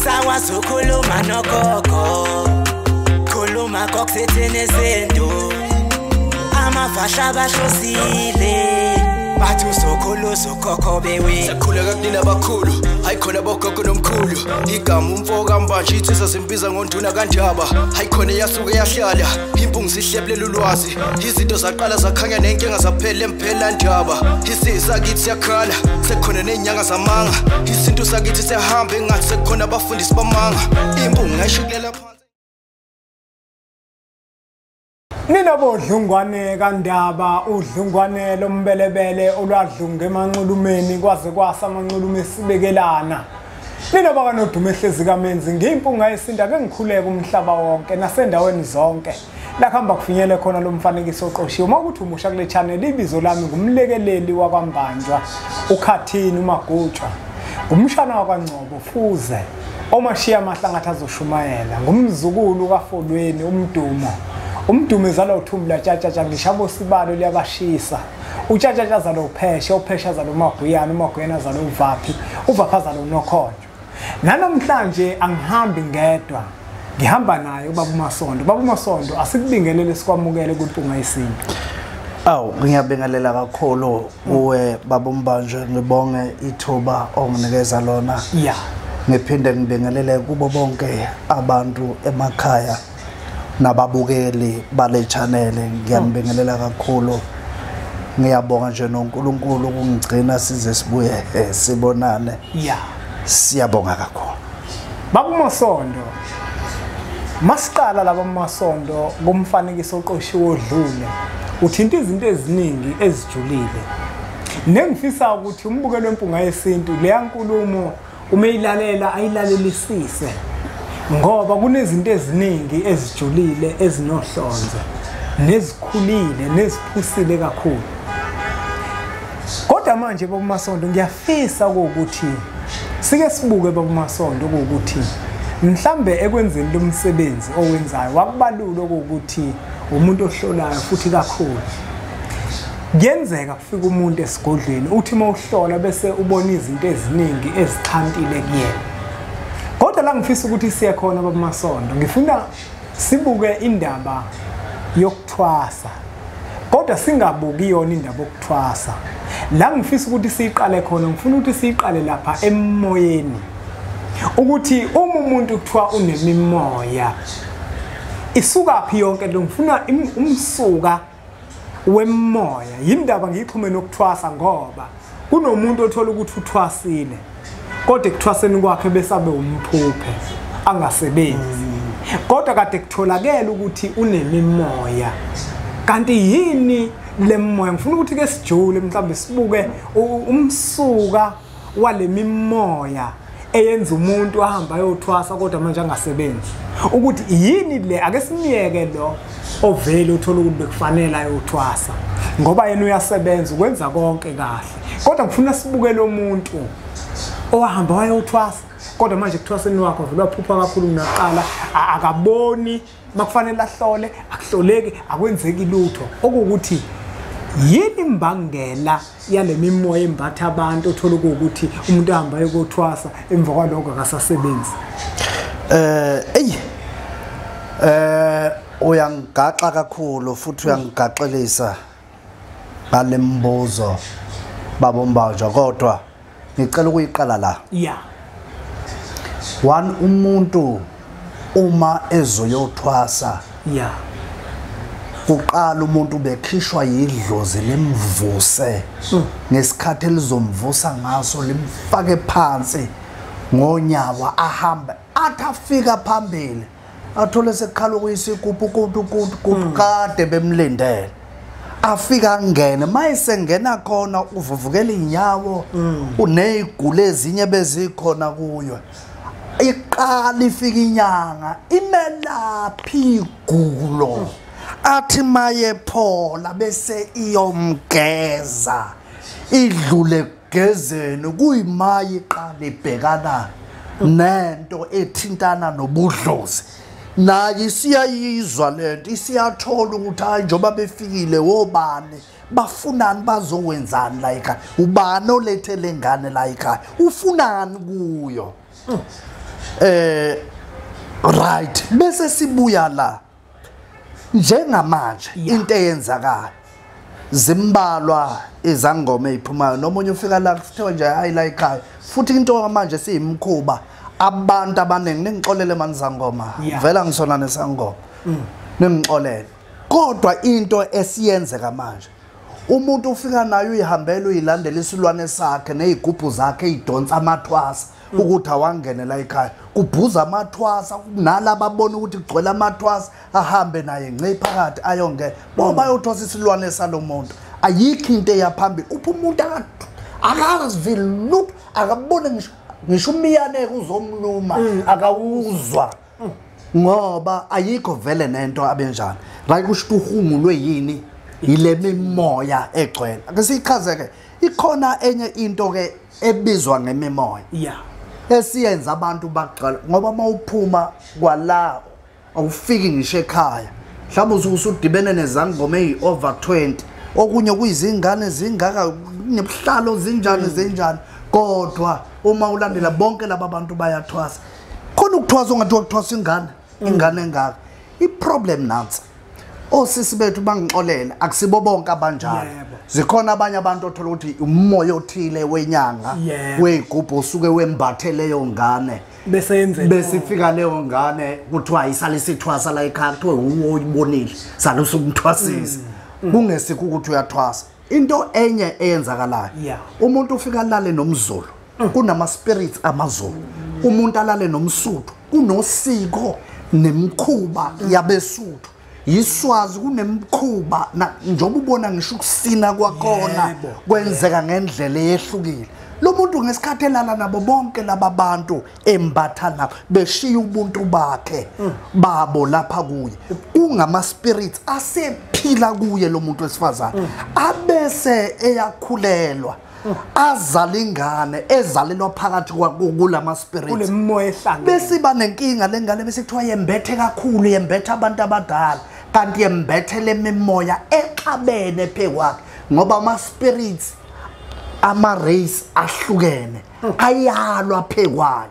Sakwazi ukukhuluma nogogo, khuluma kokusithini izinto. Amafasha bahlosile, bathi usokhulu usokhokho bewe. Sakhuleka kunina abakhulu, hayi khona bogogo nomkhulu. Igama umfo kaMbanje insizwa zimbiza ngonduna kaNdaba. Hayi khona yasuke yahlala, impungu zihlebulela ulwazi. Izinto zaqala zakhanya nenkinga zaphela emphela ndaba. Isizwe sakithi siyakhala, sekukhona nezinyanga zamanga. Isintu sakithi siyahamba engathi sekukhona abafundisi bamanga. Impungu ngayishukulela phansi. Nina bodlungwane kaNdaba, udlungwane lombelebele olwadlunga emanxulumeni kwaze kwasa amanxulume esibekelana. Nina bakanodumo ehlezi kaMenzi, ngiyimpunga yesintu ake ngikhuleke umhlaba wonke nasendaweni zonke. La kuhamba kufinyele khona lo mfanekiso oqoshiwe. Uma kuthi umusha kule channel, ibizo lami ngumlekeleli wakwaMbanjwa, uKhathini uMagutshwa, ngumshana wakwaNgcobo Fuze, omashiya amahlangathi azoshumayela, ngumzukulu kaFolweni uMdumo. Umdumo ezalwa uThumla Tshatshatsha, ngisho abosibalo liyabashisa. UTshatshatsha azalwa uPheshe, uPheshe azalwa uMaguyana, uMaguyana azalwa uVaphi, uVaphi azalwa uNokhonjo. Nanamhlanje angihambi ngedwa, ngihamba naye ubaba uMasondo. Baba uMasondo, asikubingelele sikwamukele kwiMpunga Yesintu. Awu, ngiyabingelela kakhulu kuwe baba uMbanjwe, ngibonge ithuba onginikeza lona. Yeah. Ngiphinde ngibingelele kubo bonke abantu emakhaya nababukeli bale channel, ngiyanibingelela kakhulu. Ngiyabonga nje noNkulunkulu ukungigcina size sibuye sibonane. Yeah. Siyabonga kakhulu. Baba uMasondo, masiqala laba uMasondo kumfanekiso oqoshiwe odlule, uthinta izinto eziningi ezijulile. Nengifisa ukuthi umbukelo wempunga yesintu leya nkulumo uma eyilalela ayilalelisise, ngoba kunezinto eziningi ezijulile ezinohlonze nezikhulile neziphusile kakhulu. Kodwa manje baba uMasondo, ngiyafisa ukuthi sike sibuke baba uMasondo ukuthi mhlambe ekwenzeni lo msebenzi owenzayo wakubalula ukuthi umuntu ohlolayo futhi kakhulu. Kuyenzeka kufika umuntu esigodlweni uthi uma uhlola bese ubona izinto eziningi ezixhantile kuyena. Kodwa la ngifisa ukuthi siye khona baba uMasondo, ngifuna sibuke indaba yokuthwasa, kodwa singabuki yona indaba yokuthwasa. La ngifisa ukuthi siyiqale khona, ngifuna ukuthi siyiqale lapha emoyeni, ukuthi uma umuntu kuthiwa unemimoya isukaphi yonke lo. Ngifuna umsuka wemoya. Yindaba ngiyixhume nokuthwasa, ngoba kunomuntu othola ukuthi uthwasile kodwa ekuthwaseni kwakhe besabe umphuphe angasebenzi, kodwa kade kutholakela ukuthi unemimoya. Kanti yini le moya? Ngifuna ukuthi ke sijule mhlawumbe sibuke umsuka wale mimoya eyenza umuntu ahamba ayothwasa kodwa manje angasebenzi, ukuthi yini le. Ake simiyeke lo ovele uthola ukuthi bekufanele ayothwasa ngoba yena uyasebenza ukwenza konke kahle, kodwa ngifuna sibuke lo muntu owahamba wayothwasa kodwa manje ekuthwaseni wakho vele waphupha kakhulu kunaqala, akaboni makufanele ahlole, akuhloleki, akwenzeki lutho. Okuwukuthi yini imbangela yale mimoya embatha abantu othola ukuthi umuntu ahamba ayokuthwasa emva kwalokho akasasebenzi? Uyangigaxa kakhulu futhi uyangigaxelisa ngale mbuzo baba uMbanjwa, kodwa ngicela ukuyiqala la. Yeah. One, umuntu uma ezoyothwasa, yeah, kuqala umuntu bekhishwa yidlozi limvuse ngesikhathi elizomvusa ngaso, limfake phansi ngonyawo, ahambe athi afika phambili athole sekukhala okuyisigubhu kutu kutu kutu kade bemlindele. Afika angene, mayesengena khona uvuvukela inyawo, unezigulo ezinye bezikhona kuyo. Iqala ifika inyanga imelaphi igulo, athi mayephola bese iyomgeza, idlule kugezeni kuyimaye iqala ibhekana nento ethintana nobudlozi. Naye isiyayizwa lento, isiyathola ukuthi hayi njengoba befikile wobani bafunani, bazowenzani la ekhaya, ubani olethe lengane la ekhaya, ufunani kuyo. Right, bese sibuya la njengamanje into eyenzakala zimbalwa izangoma eziphumayo nomunye ufika la kuthiwa nje hayi la ekhaya futhi into manje siyimkhuba abantu abaningi ningixolele manizangoma vela ngisona nesangoma ningixolele kodwa into esiyenzeka manje umuntu ufika nayo uyihambela uyilandela isilwane sakhe nezigubhu zakhe idonsa amathwasa ukuthi awangene la ekhaya kubhuza amathwasa nalaba abona ukuthi kugcwele amathwasa ahambe naye ngci phakathi ayongena bo bayothwasa isilwane salomuntu ayikho into eyaphambili uphi umuntu akazi lutho akabone ngisho umiyane uzomluma akawuzwa ngoba ayikho vele nento abenjani right kusho uhungulwe yini ile mimoya egcwele ake siyichaze ke ikhona enye into ke ebizwa ngemimoya esiyenza abantu bagcwala ngoba mawuphuma kwala awufiki ngisho ekhaya mhlawumbe usudibene nezangoma ezi-over 20 okunye kuyizingane zingaka nebuhlalo zinjani zinjani kodwa uma ulandela bonke laba bantu bayathwasa khona ukuthwasa ongathi ukuthwasa ingane ingane engaka i-problem nansi osisi bethu bangixolele akusibo bonke abanjalo zikhona abanye abantu othola ukuthi umoya othile wenyanga wegubhu osuke wembathe leyo ngane bese yenze bese ifika leyo ngane kuthiwa isale sithwasa la ekhaya kuthiwe uwo oyibonile sale usumthwasisa kungesikho ukuthi uyathwasa into enye eyenzakalayo umuntu ufika alale nomZulu kunama spirits amaZulu umuntu alale nomSuthu kunosiko nemkhuba yabeSuthu yiswazi kunemkhuba njengoba ubona ngisho ukusina kwakhona kwenzeka ngendlela eyehlukile lo muntu ngesikhathi elala nabo bonke laba bantu embatha nabo beshiya ubuntu bakhe babo lapha kuye kungama spirits asephila kuye lo muntu wesifazane abese eyakhulelwa azala ingane ezalelwa phakathi kulama spirits kulemimoya ehlangene bese iba nenkinga lengane bese kuthiwa yembethe kakhulu yembethe abantu abadala kanti yembethe lemimoya exabene phekwakhe ngoba ama spirits ama race ahlukene ayalwa phekwayo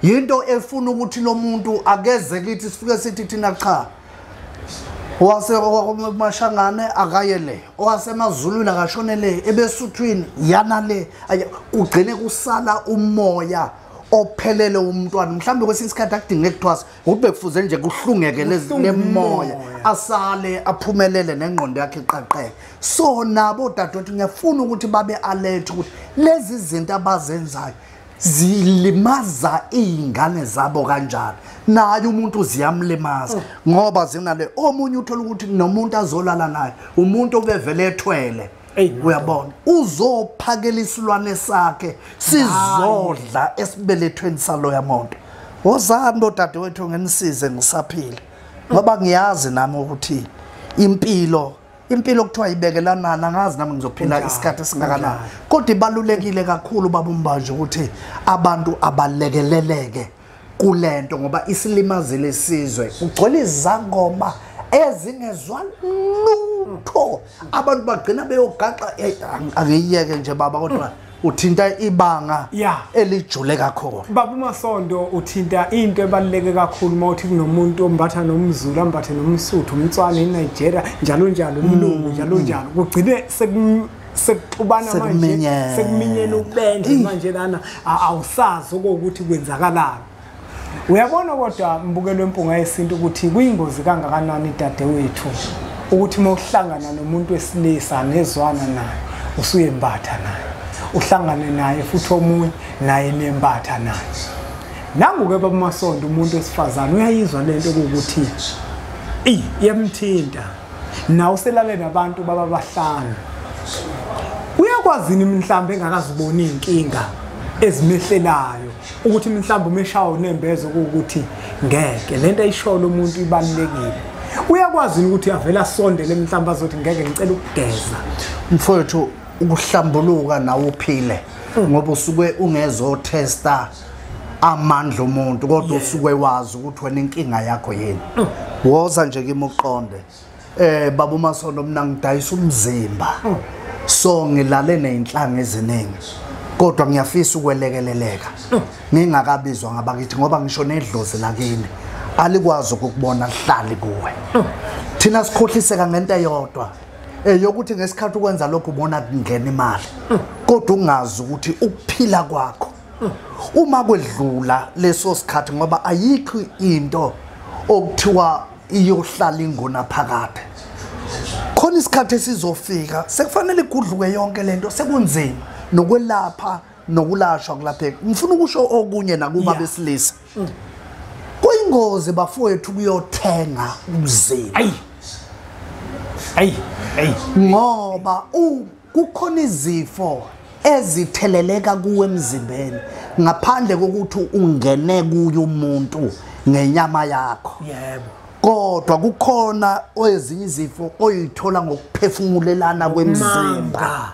yinto efuna ukuthi lo muntu akeze kithi sifike sithi thina cha wase kwaMashangane akaye le owasemazulwini akashone le ebesuthwini yana le kugcine kusala umoya ophelele umntwana mhlawumbe kwesinye isikhathi akudingeke kuthwasa ukuthi bekufuze nje kuhlungeke lemoya asale aphumelele nengqondo yakhe iqaqeke so nabo dadewethu ngiyafuna ukuthi babe alert ukuthi lezi zinto abazenzayo zilimaza izingane zabo kanjani naye umuntu ziyamlimaza ngoba zinale omunye uthola ukuthi nomuntu azolala naye umuntu obevele ethwele uyabona uzophakela isilwane sakhe sizodla esibelethweni saloya muntu wozani bodadewethu ngenisize ngisaphila ngoba ngiyazi nami ukuthi impilo kuthiwa ibekelanana angazi nami ngizophila isikhathi esingakanani kodwa ibalulekile kakhulu baba uMbanje ukuthi abantu abalekeleleke kulento ngoba isilimazile isizwe kugcwele izangoma ezingezwa lutho abantu bagcina beyogaxa angiyeke nje baba kodwa uthinta ibanga elijule kakhulu baba uMasondo uthinta into ebaluleke kakhulu mawuthi kunomuntu ombatha nomZulu ambathe nomSuthu umTswana iNigeria njalo njalo umlungu njalo njalo kugcine sekuxubana manje sekuminyene ubendle manje lana awusazi ukuthi kwenzakalani uyabona kodwa mbukelo wempunga yesintu ukuthi kuyingozi kangakanani dadewethu ukuthi mawuhlangana nomuntu wesilisa nezwana naye usuyembatha naye uhlangane naye futhi omunye naye nembatha naye nangu ke baba Masondo umuntu wesifazane uyayizwa lento ukuthi iyamthinta nawe uselale nabantu baba bahlanu uyakwazini mhlawumbe engakaziboni inkinga ezimehlelayo ukuthi mhlawumbe umeshawo unembezo ukuthi ngeke lento ayisholo umuntu ibalulekile uyakwazi ukuthi avela sondele mhlawumbe azothi ngeke ngicela ukugeza mfowethu ukuhlambuluka nawe uphile ngoba usuke ungezotesta amandla omuntu kodwa usuke wazi ukuthi wena inkinga yakho yini woza nje kimi uqonde baba uMasondo mina ngidayisa umzimba so ngilale nezinhlanga eziningi Kodwa ngiyafisa ukwelekeleleka ngingakabizwa ngabakithi, ngoba ngisho nedlozi lakini alikwazi ukukubona lihlali kuwe. Thina sikhohliseka ngento eyodwa eyokuthi ngesikhathi ukwenza lokhu ubona kungena imali, kodwa ungazi ukuthi ukuphila kwakho uma kwedlula leso sikhathi, ngoba ayikho into okuthiwa iyohlala ingona phakade. Khona isikhathi esizofika sekufanele igudluke yonke lento, sekunzima nokwelapha nokulashwa kulapheka. Ngifuna ukusho okunye nakuba besilisa, kuyingozi bafowethu kuyothenga umzimba. Ayi ayi ayi, ngoba kukhona izifo ezitheleleka kuwe emzimbeni ngaphandle kokuthi ungene kuye umuntu ngenyama yakho. Yebo. Kodwa kukhona ezinye izifo oyithola ngokuphefumulelana kwemzimba.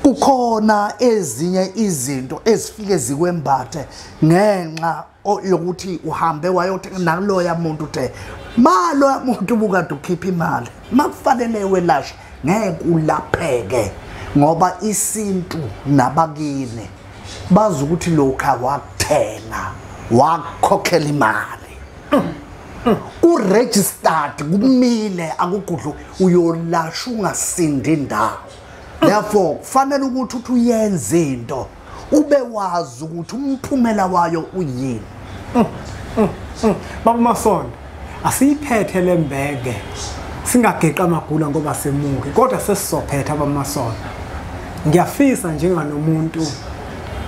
Kukhona ezinye izinto ezifike zikwembathe ngenxa yokuthi uhambe wayothenga naloya muntu, uthe malo muntu ubukade ukhipha imali, makufanele welashwe ngeke ulapheke, ngoba isintu nabakini bazi ukuthi lokha wakuthenga wakukhokhela imali, uregistered kumile akugudlu, uyolashwa ungasindi indawo. Therefore kufanele ukuthi uthi uyenze into ube wazi ukuthi umphumela wayo uyini. Baba Masondo, asiyiphethe lembeke, singageqa amagula ngoba semuke, kodwa sesizophetha Baba Masondo. Ngiyafisa njenganomuntu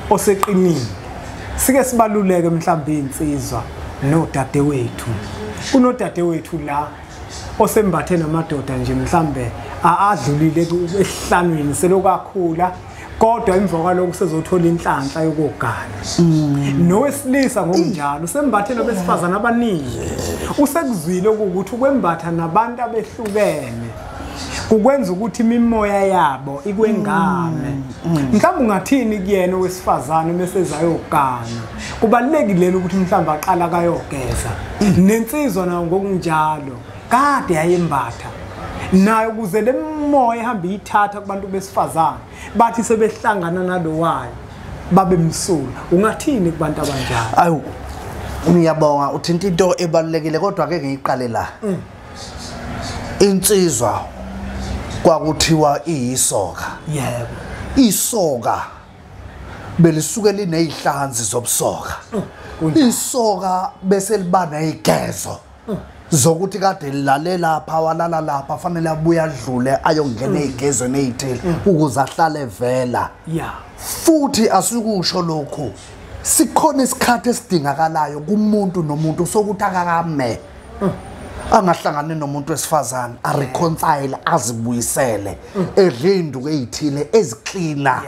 oseqinile sike sibaluleke mhlawumbe insizwa nodadewethu. Kunodadewethu la osembathe namadoda nje mhlambe adlulile ehlanweni selokakhula, kodwa emva kwalokho usezothola inhlanhla yokugana. Nowesilisa ngokunjalo usembathe nabesifazana abaningi, usekuzwile ukuthi ukwembatha nabantu abehlukene kukwenza ukuthi imimoya yabo ikwengame. Mhlawumbe ungathini kuyena owesifazane bese ezayogana? Kubalulekile ukuthi mhlawumbe aqala kayogeza, nensizwa nayo ngokunjalo kade yayembatha nayo, ukuze le moya ihambe iyithatha kubantu besifazane bathi sebehlangana nalowayo babe msulwa. Ungathini kubantu abanjalo? Awu, ngiyabonga, uthinta into ebalulekile, kodwa ake ngiyiqale la. Insizwa kwakuthiwa iyisoka. Yebo. Isoka belisuke linezihlanzi zobusoka. Isoka bese liba nezigezo zokuthi kade lilale lapha walala lapha, fanele abuye adlule ayongena ezigezweni ezithile ukuze ahlale vela. Yeah. Futhi asikusho lokhu, sikhona isikhathi esidingakalayo kumuntu nomuntu sokuthi akakame angahlangani nomuntu wesifazane, areconcile, azibuyisele, edle induku ezithile eziklina.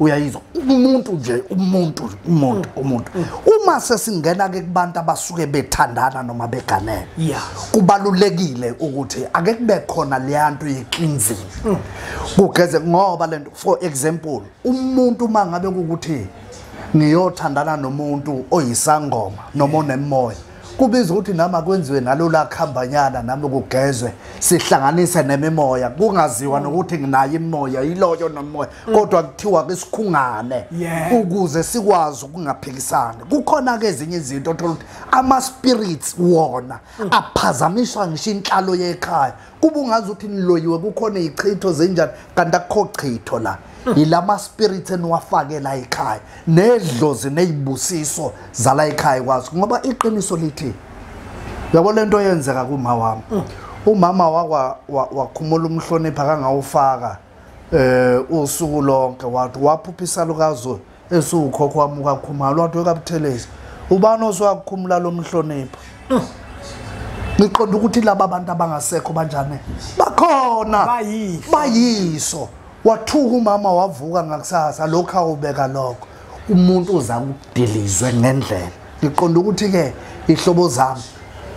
Uyayizwa umuntu nje, umuntu umuntu umuntu. Uma sesingena ke kubantu abasuke bethandana noma beganene, kubalulekile ukuthi ake kube khona leyanto yecleansing kugeze, ngoba lento, for example, umuntu uma ngabe ukuthi ngiyothandana nomuntu oyisangoma noma onemoya, kubiza ukuthi nama kwenziwe nalola khambanyana nami kugezwe, sihlanganise nemimoya, kungaziwa nokuthi nginayo imoya yiloyo nomoya, kodwa kuthiwa ke sikhungane ukuze sikwazi ukungaphikisani. Kukhona ke ezinye izinto othola ukuthi ama spirits wona aphazamiswa ngisho inhlalo yekhaya, kuba ungazi ukuthi niloyiwe, kukhona izichitho zenjani, kanti akukho chitho la, yilama spirits eniwafake la ekhaya nedlozi nezibusiso zala ekhaya kwazi. Ngoba iqiniso lithi, yabo lento yenzeka kuma wami, umama wakwa wakhumula umhlonipha kangawufaka usuku lonke, wathi waphuphisa lukazo esukhokho wamuka khumalo, wathi wekabuthelezi ubani oswakukhumula lo mhlonipho. Ngiqonda ukuthi laba bantu abangasekho banjani bakhona, bayiso. Wathuka umama wavuka ngakusasa, lokho awubeka lokho, umuntu uza kudilizwe ngendlela. Ngiqonda ukuthi ke ihlobo zami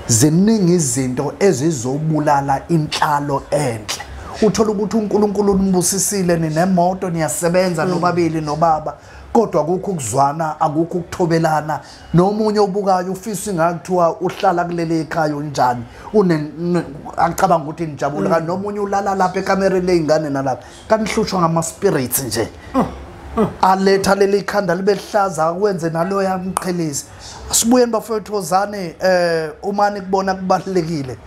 ziningi izinto ezizobulala inhlalo enhle. Uthola ukuthi uNkulunkulu unibusisile, ninemoto, niyasebenza nobabili nobaba, kodwa akukho ukuzwana, akukho ukuthobelana. Nomunye obukayo ufisa ingakuthiwa uhlala kuleli ekhaya unjani, acabanga ukuthi nijabule, kanti nomunye ulala lapha ekamereni ley'ngane nalapha, kanti hlushwa ngama-spirits nje. Aletha leli khanda libe lihlaza akwenze naloya amqhelise. Asibuyeni bafowethu ozane uma nikubona kubalulekile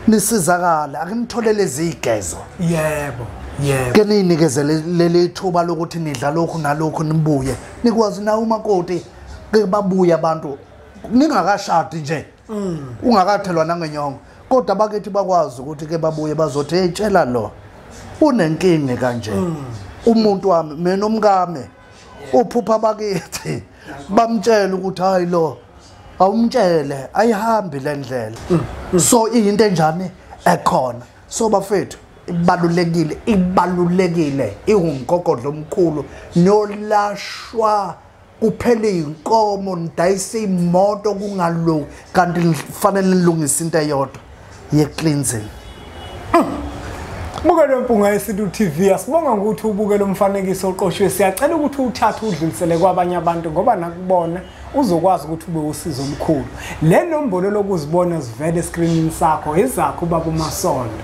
nisizakala, ake nitholele izigezo. Yebo, yebo. Ke ninikezele leli thuba lokuthi nidla lokhu nalokhu nibuye nikwazi na umakoti ke babuye abantu ningakashadi nje, ungakathelwa nangenyongo, kodwa bakithi bakwazi ukuthi ke babuye bazothi hey tshela lo unenkinga kanje umuntu wami mina umkami uphupha bakithi bamtshela ukuthi hayi lo awumtshele ayihambi le ndlela. So into enjani ekhona. So bafethu ibalulekile, ibalulekile, iwumgogodlo omkhulu. Nolashwa kuphela inkomo nidayisa imoto kungalungi, kanti kufanele nilungise into eyodwa ye cleansing. Bukele Mpunga Yesintu TV, asibonga ngokuthi ubukele umfanekiso oqoshiwe. Siyacela ukuthi uwuthathe udlulisele kwabanye abantu ngoba nakubona uzokwazi ukuthi ube usizo omkhulu. Le nombolo lokuzibona zivele escreenini sakho ezakho ubaba uMasondo.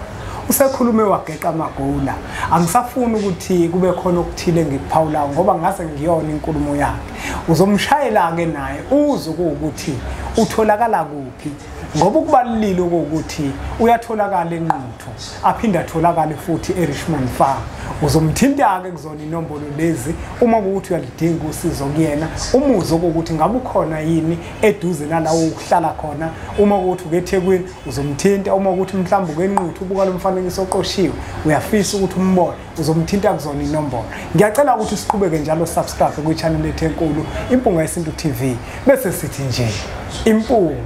Usekhulume wageqa amagula. Angisafuni ukuthi kube khona okuthile ngikuphawulayo ngoba ngase ngiyona inkulumo yakhe. Uzomshayela ke naye uzwe ukuthi utholakala kuphi, ngoba ukubalulile ukuthi uyatholakala eNquthu aphinde atholakale futhi eRichmond Farm. Uzomthinta ke kuzona inombolo lezi uma ukuthi uyalidinga usizo kuyena, umuzwe ukuthi ngabe ukhona yini eduze nalawo ukuhlala khona. Uma ukuthi ukeThekwini uzomthinta, uma ukuthi mhlawumbe ukeNquthu ubuka lo mfanekiso oqoshiwe uyafisa ukuthi umbone, uzomthinta kuzona inombolo. Ngiyacela ukuthi siqhubeke njalo subscribe kwi-channel ethu enkulu Impunga Yesintu TV, bese sithi nje impunga.